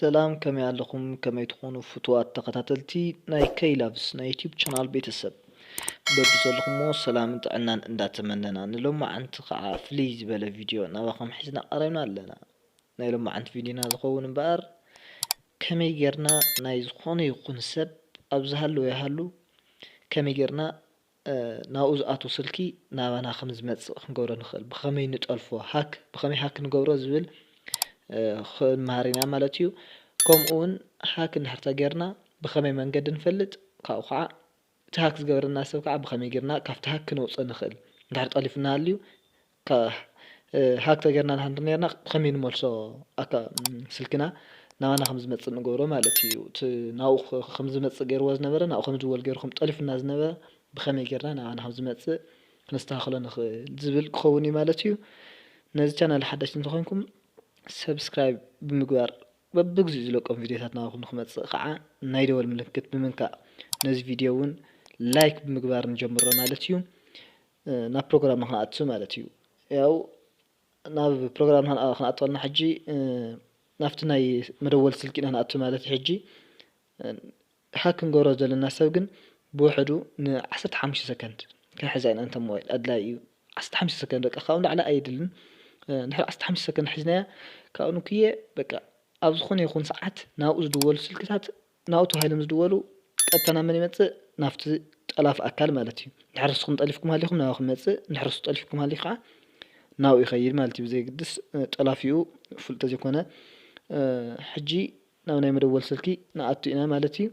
ሰላም፣ ከመይ ኣለኹም? ከመይ ትኾኑ ፍቱዋት ተኸታተልቲ ናይ ከይላቭስ ናይ ዩቲዩብ ቻናል ቤተሰብ? በብዘለኹሞ ሰላምን ጥዕናን እንዳተመነና፣ ንሎማዓንቲ ኸዓ ፍልይ ዝበለ ቪድዮ ናባኹም ሒዝና ቀሪብና ኣለና። ናይ ሎማዓንቲ ቪድዮና ዝኸውን እምበኣር፣ ከመይ ጌርና ናይ ዝኾነ ይኹን ሰብ፣ ኣብ ዝሃለወ ይሃሉ፣ ከመይ ጌርና እ፣ ናብኡ ዝኣቱ ስልኪ ናባና ከም ዝመጽእ ክንገብሮ ንኽእል። ብኸመይ ንጠልፎ፣ ሃክ፣ ብኸመይ ሃክ ንገብሮ ዝብል፣ እ፣ ክንመሃር ኢና ማለት እዩ። ከምኡ እውን ሃክ እንድሕር ተጌርና ብኸመይ መንገዲ ንፈልጥ፣ ካብኡ ኸዓ እቲ ሃክ ዝገበረና ሰብ ከዓ ብኸመይ ጌርና ካብቲ ሃክ ክነውፅኦ ንኽእል። እንድሕር ጠሊፉና ሃልዩ፣ ከ-፣ እ፣ ሃክ ተጌርና ንሃንድር ኔርና ብኸመይ ንመልሶ ኣካ-፣ ም፣ ስልክና ናባና ከም ዝመጽእ ንገብሮ ማለት እዩ። እቲ ናብኡ ኸ-፣ ከም ዝመጽእ ገይርዎ ዝነበረ፣ ናብኡ ከም ዝድወል ገይሩ ከም ጠሊፉና ዝነበረ ብኸመይ ጌርና ናባና ከም ዝመጽእ ክነስተኻኽሎ ንኽእል ዝብል ክኸውን እዩ ማለት እዩ። ነዚ ቻናል ሓደሽቲ እንተኾይንኩም ሰብስክራይብ ብምግባር በብግዚኡ ዝለቆም ቪድዮታት ናባኹም ንክመጽእ ከዓ ናይ ደወል ምልክት ብምንካእ ነዚ ቪድዮ እውን ላይክ ብምግባር ንጀምሮ ማለት እዩ። እ፣ ናብ ፕሮግራምና ክንኣቱ ማለት እዩ። ያው ናብ ፕሮግራምና ክንኣ-፣ ክንኣቱ ከለና ሕጂ፣ እ፣ ናብቲ ናይ መደወል ስልኪ ኢና ክንኣቱ ማለት እዩ። ሕጂ፣ እ፣ ሃክ ክንገብሮ ዘለና ሰብ ግን ብውሕዱ ንዓሰርተ ሓሙሽተ ሰከንድ ክንሕዛ ኢና። እንተ ሞባይል ኣድላዪ እዩ። ዓሰርተ ሓሙሽተ ሰከንድ በቃ፣ ካብኡ ንላዕሊ ኣየድልን። እ፣ እንድሕር ዓሰርተ ሓሙሽተ ሰከንድ ሒዝናያ፣ ካብኡ ንክየ በቃ ኣብ ዝኾነ ይኹን ሰዓት ናብኡ ዝድወሉ ስልክታት፣ ናብኡ ተባሂሎም ዝድወሉ ቀጥታ ናብ መን ይመጽእ? ናብቲ ጠላፊ ኣካል ማለት እዩ። እንድሕር ንስኹም ጠሊፍኩም ሃሊኹም ናባኹም ይመጽእ፣ እንድሕር ንሱ ጠሊፍኩም ሃልዩ ከዓ ናብኡ ይኸይድ ማለት እዩ። ብዘየግድስ፣ እ፣ ጠላፊኡ ፍሉጥ ተዘይኮነ፣ እ፣ ሕጂ ናብ ናይ መደወል ስልኪ ንኣቱ ኢና ማለት እዩ።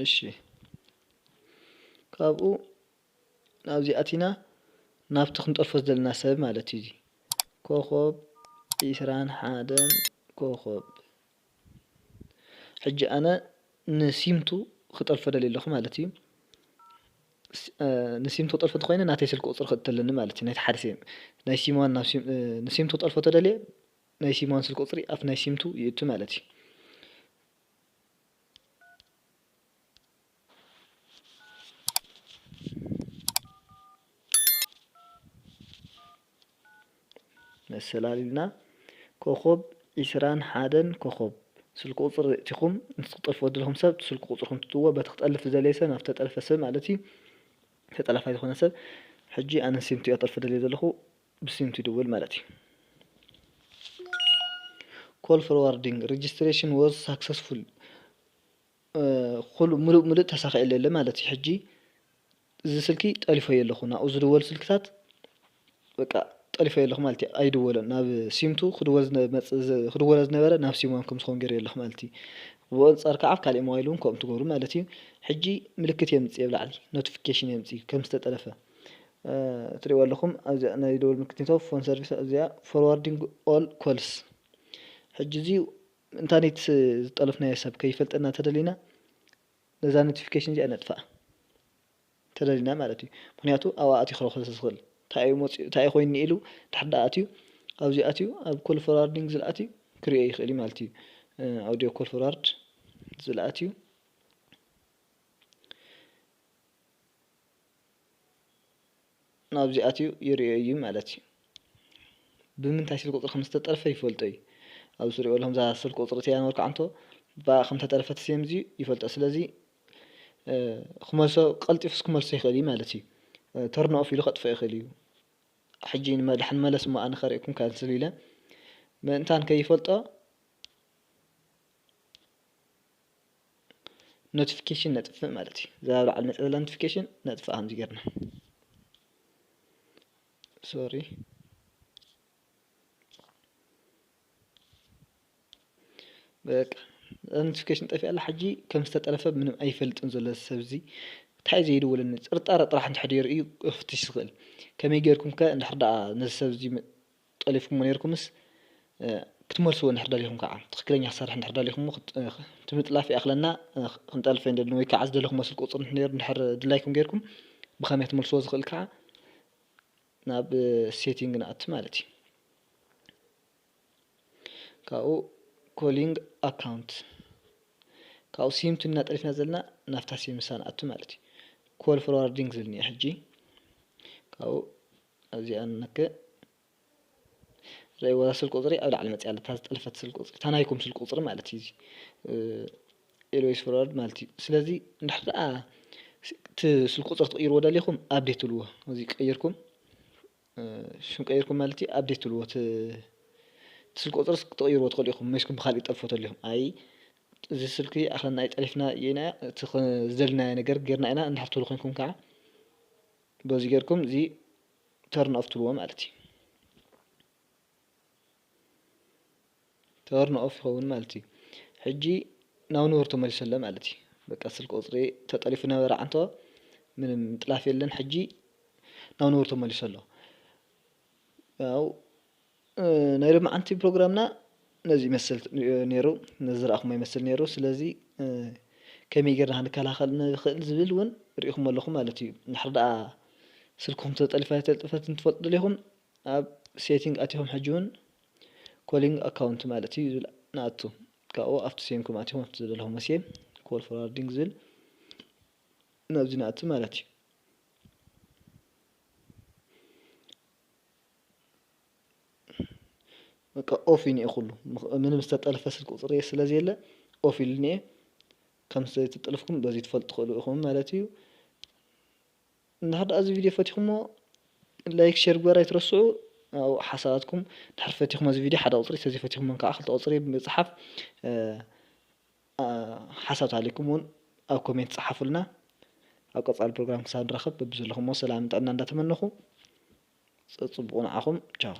እሺ፣ ካብኡ ናብዚ ኣቲና ናብቲ ክንጠልፎ ዘለና ሰብ ማለት እዩ። እዚ ኮኾብ ዒስራን ሓደን ኮኾብ። ሕጂ ኣነ ንሲምቱ ክጠልፎ ደልየ ኣለኹ ማለት እዩ። ስ-፣ እ፣ ንሲምቱ ክጠልፎ እንተኾይነ ናተይ ስልኪ ቁፅሪ ክእተለኒ ማለት እዩ። ናይቲ ሓደ ሲም፣ ናይ ሲም ዋን ናብ ሲም፣ እ፣ ንሲምቱ ክጠልፎ ተደልየ ናይ ሲም ዋን ስልኪ ቁፅሪ ኣብ ናይ ሲምቱ ይእቱ ማለት እዩ። መሰላል ኢልና ኮኾብ ዒስራን ሓደን ኮኾብ ስልኪ ቁፅሪ እቲኹም ምስ ትጠልፍዎ ዘለኹም ሰብ ስልኪ ቁፅርኹም ትትዎ በቲ ክጠልፍ ዝደለየ ሰብ ናብቲ ተጠልፈ ሰብ ማለት እዩ። ተጠላፋይ ዝኾነ ሰብ ሕጂ ኣነ ሲምቱ እያ ጠልፈ ደልየ ዘለኹ ብሲምቱ ይድውል ማለት እዩ። Call forwarding registration was successful። እ፣ ኩሉ ምሉእ ምሉእ ተሳኺዑ ኣሎ ማለት እዩ። ሕጂ እዚ ስልኪ ጠሊፎ ኣለኹ፣ ናብኡ ዝድወል ስልክታት በቃ ጠሊፎ ኣለኹ ማለት እዩ። ኣይድወለን፣ ናብ ሲምቱ ክድወል ዝነ-፣ መጽ-፣ ዝ-፣ ክድወሎ ዝነበረ ናብ ሲም ዋን ከም ዝኸውን ገይረ ኣለኹ ማለት እዩ። ብኣንጻር ከዓ ኣብ ካሊእ ሞባይል እውን ከምኡ ትገብሩ ማለት እዩ። ሕጂ ምልክት የምጽእ ኣብ ላዕሊ፣ ኖቲፊኬሽን የምጽእ ከም ዝተጠለፈ። እ፣ ትሪእዎ ኣለኹም፣ ኣብዚኣ ናይ ደወል ምልክት ኔትወርክ ፎን ሰርቪስ፣ ኣብዚኣ forwarding all calls። ሕጂ እዚ ኢንተርኔት ዝጠለፍናዮ ሰብ ከይፈልጠና ተደሊና ነዛ ኖቲፊኬሽን እዚኣ ነጥፍኣ ተደሊና ማለት እዩ። ምኽንያቱ ኣብኣ ኣትዩ ክረኽቦ ስለ ዝኽእል። እንታይ እዩ መፂኡ፣ እንታይ እዩ ኮይኑ ኢሉ ድሕር ደኣ ኣትዩ፣ ኣብዚ ኣትዩ ኣብ ኮል ፎርዋርዲንግ ዝለኣትዩ ክሪኦ ይኽእል እዩ ማለት እዩ። እ፣ ኣውዲዮ ኮል ፎርዋርድ ዝለኣትዩ ናብዚ ኣትዩ ይርእዮ እዩ ማለት እዩ። ብምንታይ ስልኪ ቁፅሪ ከም ዝተጠልፈ ይፈልጦ እዩ። ኣብዚ ትሪእዎ ኣለኹም እዛ ስልኪ ቁፅሪ እቲኣ ነበርካ ዓንቶ ብኣ ከም ተጠልፈት ስም እዚ ይፈልጦ። ስለዚ፣ እ፣ ክመልሶ፣ ቀልጢፉስ ክመልሶ ይኽእል እዩ ማለት እዩ። እ፣ ተርን ኦፍ ኢሉ ከጥፍኦ ይኽእል እዩ። ሕጂ ንመ-፣ ድሓን መለስ እሞ ኣነ ከርእየኩም ካንስል ኢለ ምእንታን ከይፈልጦ ኖቲፊኬሽን ነጥፍእ ማለት እዩ። እዛ ኣብ ላዕሊ መፂኣ ዘላ ኖቲፊኬሽን ነጥፍኣ ከምዚ ጌርና። ሶሪ። በቃ፣ እዛ ኖቲፊኬሽን ጠፊኣ ኣላ። ሕጂ ከም ዝተጠለፈ ምንም ኣይፈልጥን ዘሎ እዚ ሰብ እዚ። እንታይ እዩ ዘይድውለኒ? ጥርጣረ ጥራሕ እንድሕር የርእዩ ክፍትሽ ዝኽእል። ከመይ ጌርኩም ከ እንድሕር ደኣ ነዚ ሰብ እዚ ጠሊፍኩሞ ኔርኩምስ፣ እ፣ ክትመልስዎ እንድሕር ደሊኹም ከዓ፣ ትኽክለኛ ክሰርሕ እንድሕር ደሊኹም፣ ክት-፣ እ፣ እቲ ምጥላፍ ይኣኽለና፣ እ፣ ክንጠልፍ ኣይንደልን፣ ወይ ከዓ ዝደለኹሞ ስልኪ ቁፅሪ እንድሕር፣ እንድሕር ድላይኩም ጌርኩም፣ ብኸመይ ክትመልስዎ ዝኽእል ከዓ ናብ፣ እ፣ ሴቲንግ ንኣቱ ማለት እዩ። ካብኡ ኮሊንግ ኣካውንት፣ ካብኡ ሲምቱ ኢና ጠሊፍና ዘለና፣ ናብታ ሲም ንሳ ንኣቱ ማለት እዩ። ኮል ፎርዋርዲንግ ዝብል እኒኦ ሕጂ፣ ካብኡ ኣብዚኣ ንነክእ። ረእይዎ፣ እዛ ስልኪ ቁፅሪ ኣብ ላዕሊ መፅያ ኣላ፣ እታ ዝጠለፈት ስልኪ ቁፅሪ፣ እታ ናይኩም ስልኪ ቁፅሪ ማለት እዩ። እዚ always forward ማለት እዩ። ስለዚ እንድሕር ደኣ እቲ ስልኪ ቁፅሪ ትቕይርዎ ደሊኹም፣ update ትብልዎ። እዚ ቀይርኩም፣ ሽም ቀይርኩም ማለት እዩ፣ update ትብልዎ። እቲ ስልኪ ቁፅሪ ክትቕይርዎ ትኽእሉ ኢኹም፣ ሜስኩም ብካሊእ ጠልፎ ተሊኹም። ኣይ፣ እዚ ስልኪ ኣኽለና ኣይጠሊፍና ኢና፣ እቲ ዝደልናዮ ነገር ጌርና ኢና እንድሕር ትብሉ ኮይንኩም ከዓ፣ በዚ ጌርኩም እዚ turn off ትብልዎ ማለት እዩ። Turn off ይኸውን ማለት እዩ። ሕጂ ናብ ንቡር ተመሊሱ ኣሎ ማለት እዩ። በቃ፣ ስልኪ ቁፅሪ ተጠሊፉ ነበረ ዓንቶ፣ ምንም ምጥላፍ የለን። ሕጂ ናብ ንቡር ተመሊሱ ኣሎ። ያው፣ እ፣ ናይ ሎማዓንቲ ፕሮግራምና ነዚ ይመስል ነይሩ፣ ነዚ ዝረኣኹሞ ይመስል ነይሩ። ስለዚ፣ እ፣ ከመይ ጌርና ክንከላኸል ንኽእል ዝብል እውን ርኢኹሞ ኣለኹም ማለት እዩ። እንድሕር ደኣ ስልክኹም ተጠሊፋ ኣይተጠልፈትን ትፈልጡ ደሊኹም፣ ኣብ setting ኣቲኹም ሕጂ እውን calling account ማለት እዩ ዝብል ንኣቱ። ካብኡ ኣብቲ ሴምኩም ኣቲኹም ኣብቲ ዘለኹም ሴም call forwarding ዝብል ናብዚ ንኣቱ ማለት እዩ። በቃ፣ ኦፍ እዩ እኒኤ ኩሉ። ምኽ-፣ ምንም ዝተጠልፈ ስልኪ ቁፅሪ ስለ ዘየለ ኦፍ ኢሉ እኒኤ። ከም ዘይተጠልፍኩም በዚ ትፈልጡ ትኽእሉ ኢኹም ማለት እዩ። እንድሕር ደኣ እዚ ቪድዮ ፈቲኹሞ፣ ላይክ፣ ሼር ግበር ኣይትረስዑ። ኣብ ሓሳባትኩም እንድሕር ፈቲኹሞ እዚ ቪድዮ ሓደ ቁፅሪ፣ ተዘይፈቲኹሞ ከዓ ክልተ ቁፅሪ ብምፅሓፍ፣ እ፣ እ፣ ሓሳብ ተሃልዩኩም እውን ኣብ ኮሜንት ፀሓፉልና። ኣብ ቀፃሊ ፕሮግራም ክሳብ ንራኸብ በብዘለኹሞ ሰላምን ጥዕና እንዳተመነኹ፣ ፀ-፣ ፅቡቕ ንዓኹም። ቻው።